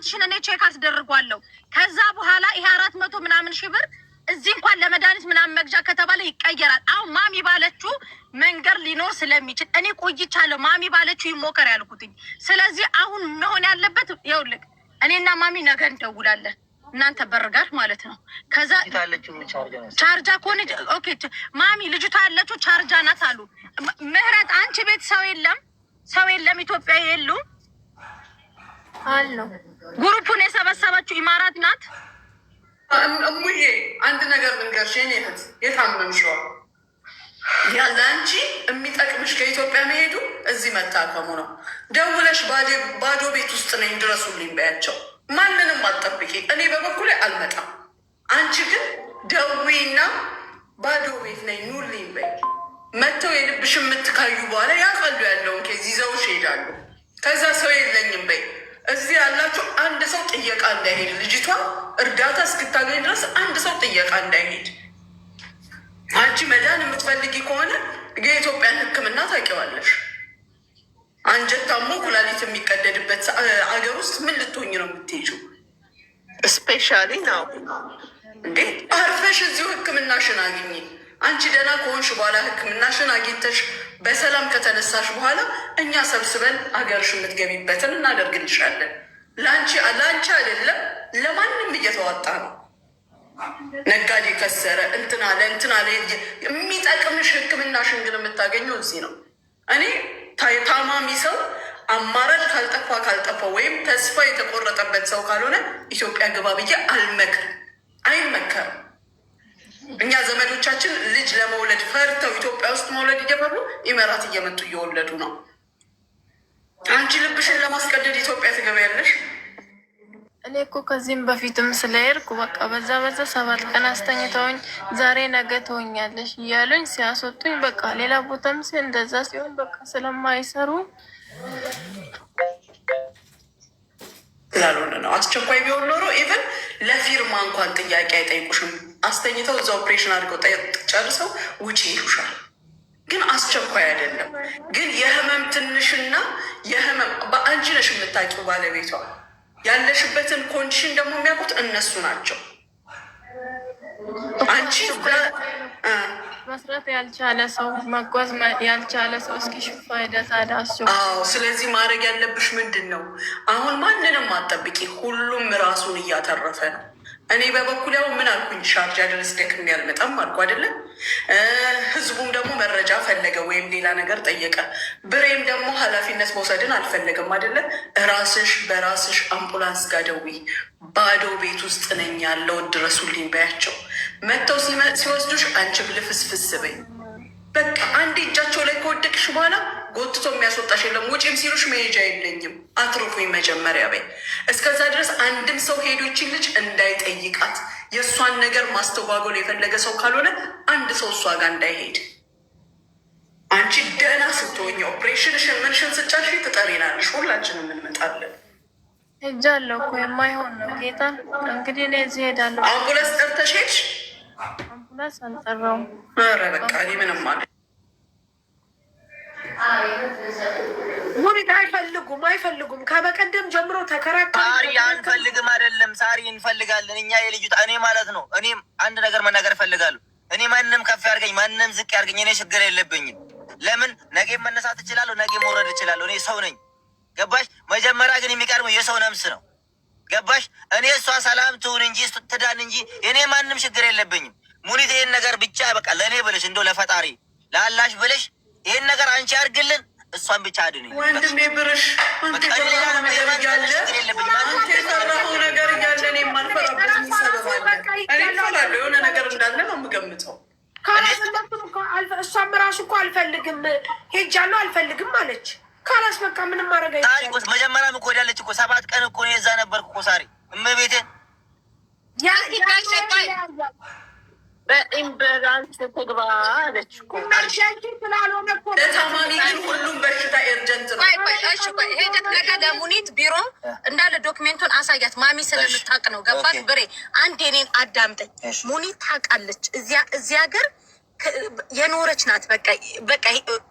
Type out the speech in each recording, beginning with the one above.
Balance ሽን እኔ check አስደርጓለሁ። ከዛ በኋላ ይሄ 400 ምናምን ሺህ ብር እዚህ እንኳን ለመድኃኒት ምናምን መግዣ ከተባለ ይቀየራል። አሁን ማሚ ባለችው መንገድ ሊኖር ስለሚችል እኔ ቆይቻለሁ። ማሚ ባለችው ይሞከር ያልኩትኝ። ስለዚህ አሁን መሆን ያለበት ይኸውልህ፣ እኔና ማሚ ነገ እንደውላለን እናንተ በር ጋር ማለት ነው። ከዛ ቻርጃ ከሆነ okay፣ ማሚ ልጅቷ ያለችው ቻርጃ ናት አሉ። ምህረት አንቺ ቤት ሰው የለም፣ ሰው የለም፣ ኢትዮጵያ የሉም አሉ። Group ኡን የሰበሰበችው ኢማራት ናት። እሙዬ አንድ ነገር ልንገርሽ፣ የኔ እህት የታመምሽዋ ያለ አንቺ የሚጠቅምሽ ከኢትዮጵያ መሄዱ እዚህ መታከሙ ነው። ደውለሽ ባዶ ቤት ውስጥ ነኝ ድረሱልኝ በያቸው። ማንንም አትጠብቂ። እኔ በበኩሌ አልመጣም። አንቺ ግን ደዊና ባዶ ቤት ነኝ ኑልኝ በይ። መጥተው የልብሽ የምትካዩ በኋላ ያውቃሉ ያለውን case ይዘውሽ ይሄዳሉ። ከዛ ሰው የለኝም በይ። እዚህ ያላችሁ አንድ ሰው ጥየቃ እንዳይሄድ፣ ልጅቷ እርዳታ እስክታገኝ ድረስ አንድ ሰው ጥየቃ እንዳይሄድ። አንቺ መዳን የምትፈልጊ ከሆነ የኢትዮጵያን ሕክምና ታውቂዋለሽ። አንጀት ታሞ ኩላሊት የሚቀደድበት አገር ውስጥ ምን ልትሆኝ ነው የምትሄጂው? Especially now። እንዴ አርፈሽ እዚሁ ሕክምናሽን አግኚ። አንቺ ደህና ከሆንሽ በኋላ ሕክምናሽን አግኝተሽ በሰላም ከተነሳሽ በኋላ እኛ ሰብስበን አገርሽ የምትገቢበትን እናደርግልሻለን። ለአንቺ ለአንቺ አይደለም ለማንም እየተዋጣ ነው። ነጋዴ ከሰረ እንትና ለእንትና የሚጠቅምሽ ሕክምናሽን ግን የምታገኘው እዚህ ነው። እኔ ታማሚ ሰው አማራጭ ካልጠፋ ካልጠፋ ወይም ተስፋ የተቆረጠበት ሰው ካልሆነ ኢትዮጵያ ግባ ብዬ አልመክርም፣ አይመከርም። እኛ ዘመዶቻችን ልጅ ለመውለድ ፈርተው ኢትዮጵያ ውስጥ መውለድ እየፈሩ ኢመራት እየመጡ እየወለዱ ነው። አንቺ ልብሽን ለማስቀደድ ኢትዮጵያ ትገቢያለሽ። እኔ እኮ ከዚህም በፊትም ስለሄድኩ በቃ በዛ በዛ 7 ቀን አስተኝተውኝ ዛሬ ነገ ትሆኛለሽ እያሉኝ ሲያስወጡኝ በቃ ሌላ ቦታም እንደዛ ሲሆን በቃ ስለማይሰሩ ስላልሆነ ነው። አስቸኳይ ቢሆን ኖሮ even ለፊርማ እንኳን ጥያቄ አይጠይቁሽም። አስተኝተው እዛ ኦፕሬሽን አድርገው ጨርሰው ውጪ ይሉሻል። ግን አስቸኳይ አይደለም። ግን የህመም ትንሽና የህመም በአንቺ ነሽ የምታውቂው ባለቤቷ ያለሽበትን condition ደግሞ የሚያውቁት እነሱ ናቸው። አንቺ መስራት ያልቻለ ሰው መጓዝ ያልቻለ ሰው እስኪ ፋይዳ ታዲያ አስቸኳይ። አዎ። ስለዚህ ማድረግ ያለብሽ ምንድን ነው? አሁን ማንንም አትጠብቂ። ሁሉም ራሱን እያተረፈ ነው። እኔ በበኩል ያው ምን አልኩኝ፣ ሻርጃ ድረስ ደክሜ አልመጣም አልኩ አይደለም። ህዝቡም ደግሞ መረጃ ፈለገ ወይም ሌላ ነገር ጠየቀ። ብሬም ደግሞ ኃላፊነት መውሰድን አልፈለገም አይደለም። ራስሽ በራስሽ አምቡላንስ ጋር ደውይ፣ ባዶ ቤት ውስጥ ነኝ ያለው ድረሱልኝ በያቸው። መጥተው ሲወስዱሽ አንቺም ልፍስፍስ በይ። በቃ አንዴ እጃቸው ላይ ከወደቅሽ በኋላ ጎትቶ የሚያስወጣሽ የለም። ውጪም ሲሉሽ መሄጃ የለኝም አትርፉኝ መጀመሪያ በይ። እስከዛ ድረስ አንድም ሰው ሄዶ ይችን ልጅ እንዳይጠይቃት የእሷን ነገር ማስተጓጎል የፈለገ ሰው ካልሆነ አንድ ሰው እሷ ጋር እንዳይሄድ። አንቺ ደህና ስትሆኝ ኦፕሬሽንሽን ምንሽን ስጨርሺ ትጠሪናለሽ፣ ሁላችንም እንመጣለን። ሄጃለሁ እኮ የማይሆን ነው ጌታ። እንግዲህ እኔ እዚህ ሄዳለሁ። አምቡላንስ ጠርተሽ ሄድሽ? አምቡላንስ አልጠራውም። ኧረ በቃ እኔ ምንም አለ ሙኒት አይፈልጉም፣ አይፈልጉም። ከበቀደም ጀምሮ ተከራከሩ። ሳሪ አንፈልግም አይደለም፣ ሳሪ እንፈልጋለን። እኛ የልጅቷ እኔ ማለት ነው። እኔም አንድ ነገር መናገር እፈልጋለሁ። እኔ ማንም ከፍ ያርገኝ፣ ማንም ዝቅ ያርገኝ፣ እኔ ችግር የለብኝም። ለምን ነገ መነሳት እችላለሁ፣ ነገ መውረድ እችላለሁ። እኔ ሰው ነኝ። ገባሽ? መጀመሪያ ግን የሚቀድመው የሰው ነፍስ ነው። ገባሽ? እኔ እሷ ሰላም ትሁን እንጂ ትዳን እንጂ እኔ ማንም ችግር የለብኝም። ሙኒት ይሄን ነገር ብቻ በቃ ለእኔ ብለሽ እንደው ለፈጣሪ ለአላሽ ብለሽ ይሄን ነገር አንቺ አድርግልን፣ እሷን ብቻ አድን። ወንድሜ ብርሽ አንተ የፈራኸው ነገር እያለ አንተ የፈራኸው ነገር እያለ እኔ የማልፈራበት ምን ሰበብ አለ? እኔ እፈራለሁ። የሆነ ነገር እንዳለ ነው የምገምተው። እሷም ራሱ እኮ አልፈልግም ሄጃለሁ አልፈልግም አለች። ካላስ በቃ ምንም ማድረግ ታሪክ አይቻልም። መጀመሪያም እኮ ሄዳለች እኮ 7 ቀን እኮ እኔ እዛ ነበርኩ እኮ ሳሪ እመቤቴን። በኢምበራንስ ትግባ አለች እኮ። Emergency ስላልሆነ እኮ ለታማሚ ግን ሁሉም በሽታ urgent ነው። ቆይ ቆይ፣ እሺ ቆይ፣ ሄደህ ነገ ለሙኒት ቢሮ እንዳለ document ኡን አሳያት። ማሚ ስለምታውቅ ነው። ገባት ብሬ፣ አንድ የኔን አዳምጠኝ። ሙኒት ታውቃለች። እዚያ ሀገር የኖረች ናት። በቃ በቃ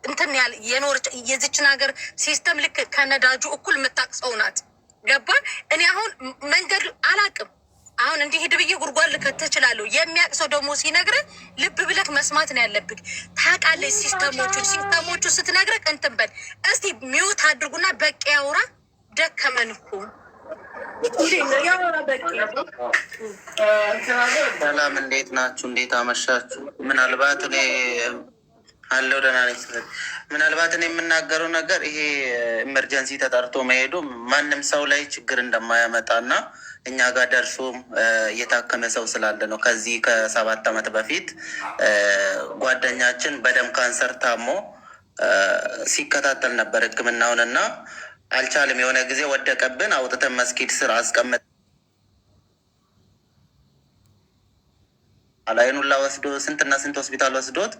እንትን ያለ የኖረች የዚችን ሀገር system ልክ ከነዳጁ እኩል የምታውቅ ሰው ናት። ገባ። እኔ አሁን ትችላለህ። የሚያውቅ ሰው ደግሞ ሲነግርህ ልብ ብለህ መስማት ነው ያለብህ። ታውቃለች system ኦቹን። System ኦቹ ስትነግርህ እንትን በል። እስቲ mute አድርጉና በቂ ያውራ። ደከመን እኮ። ያወራ በቂ። ሰላም፣ እንዴት ናችሁ? እንዴት አመሻችሁ? ምናልባት እኔ አለው ደህና ነኝ። ስለዚህ ምናልባት እኔ የምናገረው ነገር ይሄ emergency ተጠርቶ መሄዱ ማንም ሰው ላይ ችግር እንደማያመጣ እና እኛ ጋር ደርሶ እየታከመ ሰው ስላለ ነው። ከዚህ ከ7 ዓመት በፊት ጓደኛችን በደም ካንሰር ታሞ ሲከታተል ነበር ሕክምናውን እና አልቻልም። የሆነ ጊዜ ወደቀብን፣ አውጥተን መስጊድ ስር አስቀምጥ አላይኑላ ወስዶ ስንትና ስንት ሆስፒታል ወስዶት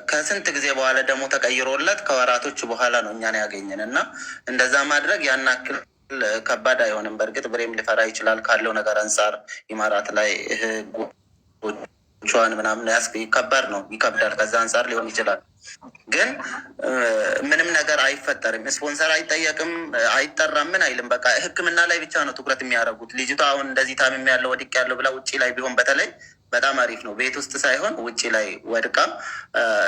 ከስንት ጊዜ በኋላ ደግሞ ተቀይሮለት ከወራቶች በኋላ ነው እኛን ያገኘን እና እንደዛ ማድረግ ያን ያክል ከባድ አይሆንም። በእርግጥ ብሬም ሊፈራ ይችላል ካለው ነገር አንጻር፣ ኢማራት ላይ ህጎቿን ምናምን ከባድ ነው፣ ይከብዳል። ከዛ አንጻር ሊሆን ይችላል። ግን ምንም ነገር አይፈጠርም። ስፖንሰር አይጠየቅም፣ አይጠራም፣ ምን አይልም። በቃ ሕክምና ላይ ብቻ ነው ትኩረት የሚያደርጉት። ልጅቷ አሁን እንደዚህ ታምሜ ያለው ወድቅ ያለው ብላ ውጭ ላይ ቢሆን በተለይ በጣም አሪፍ ነው። ቤት ውስጥ ሳይሆን ውጭ ላይ ወድቃ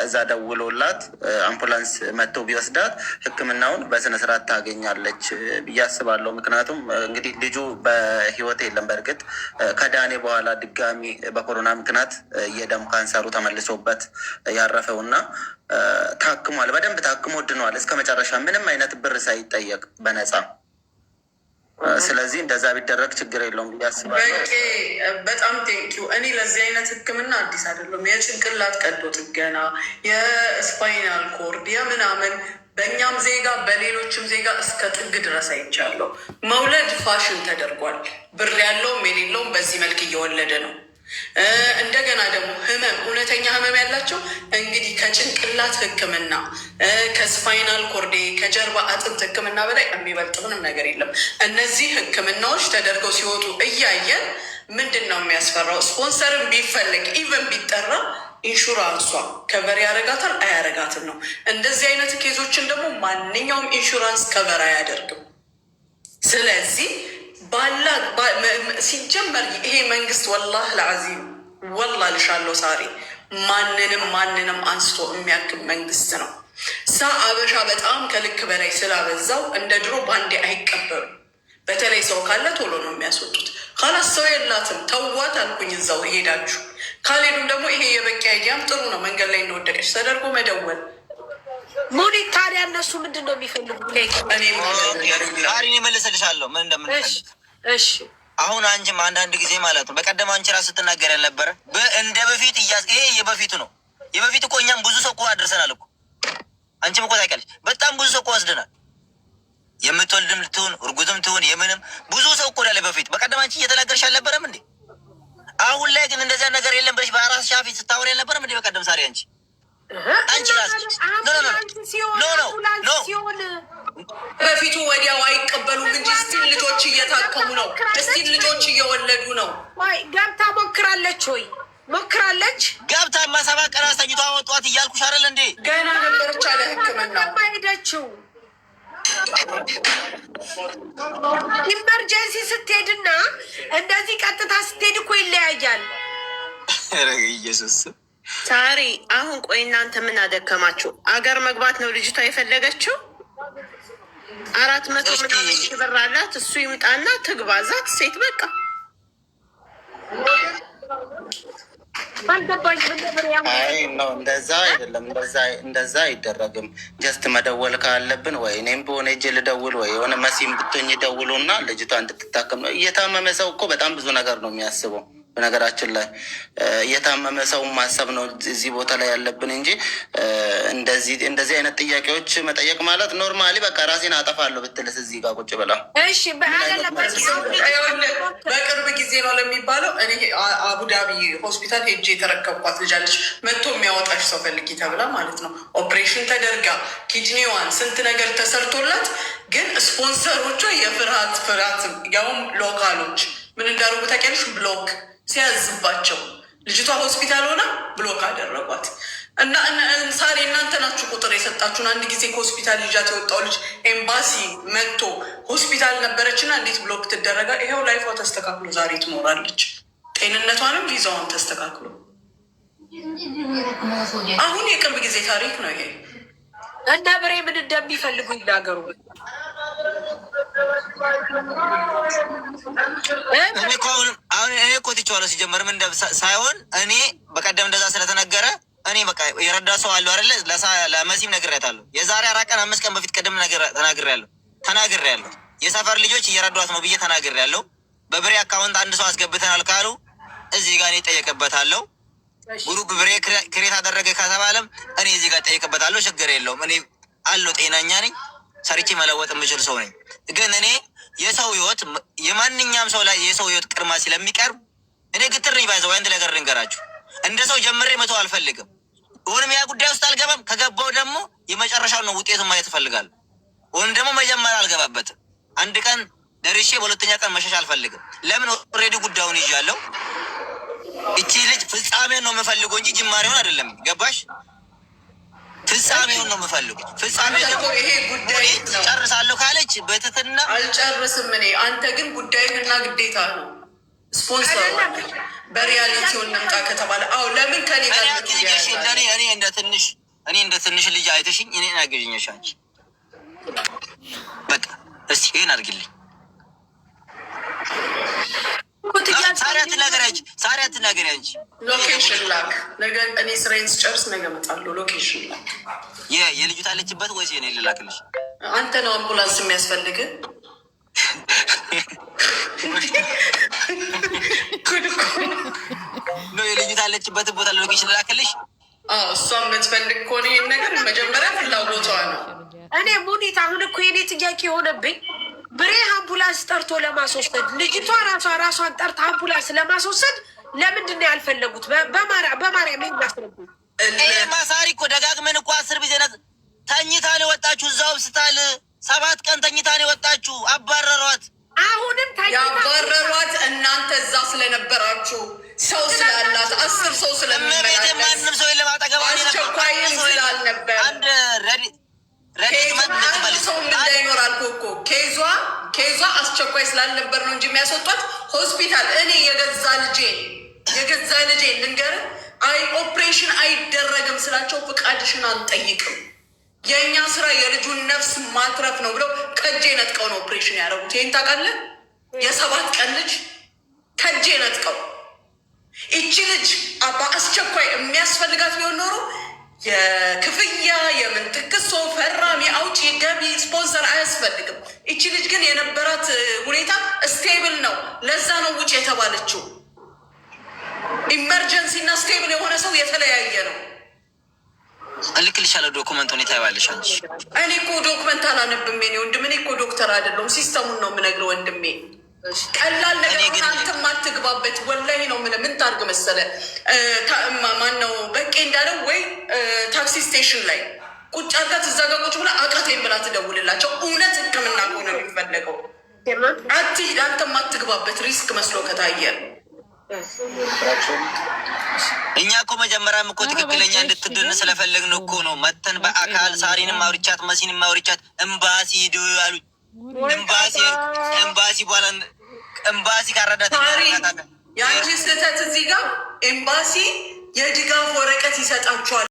እዛ ደውሎላት አምቡላንስ መጥቶ ቢወስዳት ሕክምናውን በስነ ስርዓት ታገኛለች ብዬ አስባለሁ። ምክንያቱም እንግዲህ ልጁ በህይወት የለም። በእርግጥ ከዳኔ በኋላ ድጋሚ በኮሮና ምክንያት የደም ካንሰሩ ተመልሶበት ያረፈው እና ታክሟል። በደንብ ታክሞ ድኗል እስከ መጨረሻ ምንም አይነት ብር ሳይጠየቅ በነፃ። ስለዚህ እንደዛ ቢደረግ ችግር የለውም ብዬ አስባለሁ። በቄ በጣም thank you። እኔ ለዚህ አይነት ህክምና አዲስ አይደለም። የጭንቅላት ቀዶ ጥገና፣ የ spinal cord፣ የምናምን በእኛም ዜጋ በሌሎችም ዜጋ እስከ ጥግ ድረስ አይቻለሁ። መውለድ ፋሽን ተደርጓል። ብር ያለውም የሌለውም በዚህ መልክ እየወለደ ነው። እንደገና ደግሞ ህመም፣ እውነተኛ ህመም ያላቸው እንግዲህ ከጭንቅላት ህክምና፣ ከ spinal cord፣ ከጀርባ አጥንት ህክምና በላይ የሚበልጥ ምንም ነገር የለም። እነዚህ ህክምናዎች ተደርገው ሲወጡ እያየን ምንድን ነው የሚያስፈራው? ስፖንሰርም ቢፈለግ even ቢጠራ ኢንሹራንሷ cover ያረጋታል አያረጋትም ነው። እንደዚህ አይነት case ኦችን ደግሞ ማንኛውም ኢንሹራንስ cover አያደርግም። ስለዚህ ባላ ሲጀመር ይሄ መንግስት ወላህ ልዓዚም ወላ ልሻለው ሳሪ ማንንም ማንንም አንስቶ የሚያክም መንግስት ነው። አበሻ በጣም ከልክ በላይ ስላበዛው እንደ ድሮ በአንዴ አይቀበሉም። በተለይ ሰው ካለ ቶሎ ነው የሚያስወጡት። ካላስ ሰው የላትም ተዋት አልኩኝ። እዛው ሄዳችሁ ካልሄዱም ደግሞ ይሄ የበቂ idea ም ጥሩ ነው። መንገድ ላይ እንደወደቀች ተደርጎ መደወል። ሙኒት፣ ታዲያ እነሱ ምንድን ነው የሚፈልጉት? እኔም ሳሪ፣ እኔ እመልስልሻለሁ ምን እንደምንፈልግ። እሺ። አሁን አንቺም አንዳንድ ጊዜ ማለት ነው፣ በቀደም አንቺ ራሱ ስትናገር ያልነበረ እንደ በፊት ይሄ የበፊቱ ነው። የበፊት እኮ እኛም ብዙ ሰው እኮ አድርሰናል እኮ፣ አንቺም እኮ ታውቂያለሽ። በጣም ብዙ ሰው እኮ ወስደናል። የምትወልድም ትሁን እርጉዝም ትሁን የምንም ብዙ ሰው እኮ ያለ በፊት። በቀደም አንቺ እየተናገርሽ አልነበረም እንዴ? አሁን ላይ ግን እንደዚያ ነገር የለም ብለሽ በአራስ ሻፊ ስታወሪ አልነበረም እንዴ? በቀደም ሳሪ አንቺ ራስሽ no no no no no። ሲሆን በፊቱ ወዲያው አይቀበሉም እንጂ still ልጆች እየታከሙ ነው። Still ልጆች እየወለዱ ነው። ወይ ገብታ ሞክራለች ወይ ሞክራለች? ገብታማ 7 ቀን አስተኝቶ አወጧት እያልኩሽ አይደል እንዴ? ገና ነበረች አለ ሕክምናው። ሄደችው emergency ስትሄድና እንደዚህ ቀጥታ ስትሄድ እኮ ይለያያል። ኢየሱስ። ሳሪ፣ አሁን ቆይ እናንተ ምን አደከማችሁ? አገር መግባት ነው ልጅቷ የፈለገችው። 400 ምናምን ሺህ ብር አላት። እሱ ይምጣና ትግባ። ዛት ሴት በቃ። አልገባኝም። እንደምን ያው አይ ነው፣ እንደዛ አይደለም። እንደዛ አይደረግም። Just መደወል ካለብን ወይ እኔም በሆነ እጅ ልደውል ወይ የሆነ መሲም ብትሆኝ ደውሉና ልጅቷ እንድትታከም ነው። እየታመመ ሰው እኮ በጣም ብዙ ነገር ነው የሚያስበው። በነገራችን ላይ እየታመመ ሰው ማሰብ ነው እዚህ ቦታ ላይ ያለብን እንጂ እንደዚህ አይነት ጥያቄዎች መጠየቅ ማለት normally በቃ ራሴን አጠፋለሁ ብትልስ እዚህ ጋር ቁጭ ብላ እሺ በአለለ ይኸውልህ፣ በቅርብ ጊዜ ነው ለሚባለው እኔ አቡዳቢ ሆስፒታል ሄጄ የተረከብኳት ልጅ አለች። መጥቶ የሚያወጣሽ ሰው ፈልጊ ተብላ ማለት ነው። ኦፕሬሽን ተደርጋ kidney ዋን ስንት ነገር ተሰርቶላት፣ ግን ስፖንሰሮቿ የፍርሃት ፍርሃት ያውም local ኦች ምን እንዳደረጉ ታውቂያለሽ? Block ሲያዝባቸው ልጅቷ ሆስፒታል ሆና block አደረጓት። እና ሳሪ፣ እናንተ ናችሁ ቁጥር የሰጣችሁን። አንድ ጊዜ ከሆስፒታል ይዣት የወጣው ልጅ ኤምባሲ መጥቶ ሆስፒታል ነበረች እና እንዴት block ትደረጋ? ይኸው life ዋ ተስተካክሎ ዛሬ ትኖራለች። ጤንነቷንም ቪዛዋን ተስተካክሎ አሁን የቅርብ ጊዜ ታሪክ ነው ይሄ። እና ብሬ ምን እንደሚፈልጉ ይናገሩ። እኔ እኮ አሁን እኔ እኮ ትቼዋለሁ። ሲጀመር ምን ሳይሆን እኔ በቀደም እንደዛ ስለተነገረ እኔ በቃ የረዳ ሰው አለው አይደለ? ለመሲም ነግሬያታለሁ። የዛሬ 4 ቀን 5 ቀን በፊት ቅድም ተናግሬያለሁ ተናግሬያለሁ። የሰፈር ልጆች እየረዷት ነው ብዬ ተናግሬያለሁ። በብሬ account አንድ ሰው አስገብተናል ካሉ እዚህ ጋር እኔ እጠየቅበታለሁ። Group ብሬ create አደረገ ከተባለም እኔ እዚህ ጋር እጠየቅበታለሁ። ችግር የለውም። እኔ አለው ጤናኛ ነኝ። ሰርቼ መለወጥ የምችል ሰው ነኝ። ግን እኔ የሰው ህይወት የማንኛውም ሰው ላይ የሰው ህይወት ቅድማ ስለሚቀርብ እኔ ግትር ነኝ። By the way አንድ ነገር ልንገራችሁ፣ እንደ ሰው ጀምሬ መተው አልፈልግም። አሁንም ያ ጉዳይ ውስጥ አልገባም። ከገባው ደግሞ የመጨረሻውን ነው ውጤቱን ማየት እፈልጋለሁ። ወይም ደግሞ መጀመሪያ አልገባበትም። አንድ ቀን ደርሼ በሁለተኛ ቀን መሸሽ አልፈልግም። ለምን already ጉዳዩን ይዣለሁ። እቺ ልጅ ፍጻሜውን ነው የምፈልገው እንጂ ጅማሬውን አይደለም። ገባሽ? ፍጻሜውን ነው የምፈልገው። ፍጻሜውን ደግሞ ይሄ ጉዳይ ነው። ጨርሳለሁ ካለች በትትና አልጨርስም እኔ። አንተ ግን ጉዳይህና ግዴታ ነው። ስፖንሰር በ reality ው እንምጣ ከተባለ አዎ፣ ለምን ከኔ ጋር እኔ አግዥኝ። እሺ፣ እንደኔ እኔ እንደ ትንሽ ልጅ አይተሽኝ እኔን አግዥኝ። እሺ፣ አንቺ በቃ እስቲ ይሄን አድርጊልኝ። ሳሪ አትናገሪ አንቺ፣ ሳሪ አትናገሪ አንቺ። Location ላክ። ነገ እኔ ስራዬን ስጨርስ ነገ እመጣለሁ። Location ላክ። የልጁ አለችበት ወይስ የኔ ልላክልሽ? አንተ ነው አምቡላንስ የሚያስፈልግ። ጉድ እኮ ነው። ነው የልጁ አለችበት ቦታ location ልላክልሽ? አዎ፣ እሷ የምትፈልግ ከሆነ ይሄን ነገር መጀመሪያ ፍላጎቷ ነው። እኔ ሙኒት አሁን እኮ የኔ ጥያቄ የሆነብኝ ብሬ አምቡላንስ ጠርቶ ለማስወሰድ ልጅቷ ራሷ ራሷን ጠርታ አምቡላንስ ለማስወሰድ ለምንድን ነው ያልፈለጉት? በማርያም ይሄን አስረዱ። ይሄማ ሳሪ እኮ ደጋግመን እኮ 10 ጊዜ ተኝታ ነው የወጣችሁ። እዛው ሆስፒታል 7 ቀን ተኝታ ነው የወጣችሁ። አባረሯት። አሁንም ተኝታ ያባረሯት እናንተ እዛ ስለነበራችሁ ሰው ስላላት 10 ሰው እመቤቴ ስለሚመላለስ ማንም ሰው የለም አጠገቧ። እኔ ነበር። አስቸኳይም ማንም ሰው የለም። ስላልነበር አንድ ረዲት አንድ ሰውም እንዳይኖር አልኩህ እኮ። Case ዋ አስቸኳይ ስላልነበር ነው እንጂ የሚያስወጧት ሆስፒታል። እኔ የገዛ ልጄ ልንገርህ፣ አይ ኦፕሬሽን አይደረግም ስላቸው ፍቃድሽን አንጠይቅም፣ የእኛ ስራ የልጁን ነፍስ ማትረፍ ነው ብለው ከእጄ ነጥቀው ነው ኦፕሬሽን ያደረጉት። ይህን ታውቃለህ? የ7 ቀን ልጅ ከእጄ ነጥቀው። ይቺ ልጅ በአስቸኳይ የሚያስፈልጋት ቢሆን ኖሮ የክፍያ የምን ጥቅሶ ፈራሚ አውጪ ገቢ ስፖንሰር አያስፈልግም። ይቺ ልጅ ግን የነበራት ሁኔታ stable ነው። ለዛ ነው ውጭ የተባለችው። Emergency እና stable የሆነ ሰው የተለያየ ነው። እልክልሻለሁ document ሁኔታ ይባልሽ አንቺ። እኔ እኮ document አላነብም የኔ ወንድም። እኔ እኮ ዶክተር አይደለሁም። System ኡን ነው የምነግርህ ወንድሜ። ቀላል ነገር እኔ ግን አንተም አትግባበት። ወላሂ ነው የምልህ። ምን ታርግ መሰለህ፣ ማነው በቄ እንዳለው ወይ ታክሲ station ላይ ቁጭ አድርጋት እዛ ጋር ቁጭ ብላ አቃተኝ ብላ ትደውልላቸው። እውነት ሕክምና ከሆነ የሚፈለገው አትሂድ፣ አንተም አትግባበት። Risk መስሎ ከታየ እኛ እኮ መጀመሪያም እኮ ትክክለኛ እንድትድን ስለፈለግን እኮ ነው መተን በአካል ሳሪንም አውርቻት መሲንም አውርቻት ኤምባሲ ሂዱ አሉኝ። ኤምባሲ ኤምባሲ በኋላ ኤምባሲ ካረዳት ሳሪ፣ የአንቺ ስህተት እዚህ ጋር ኤምባሲ የድጋፍ ወረቀት ይሰጣቸዋል።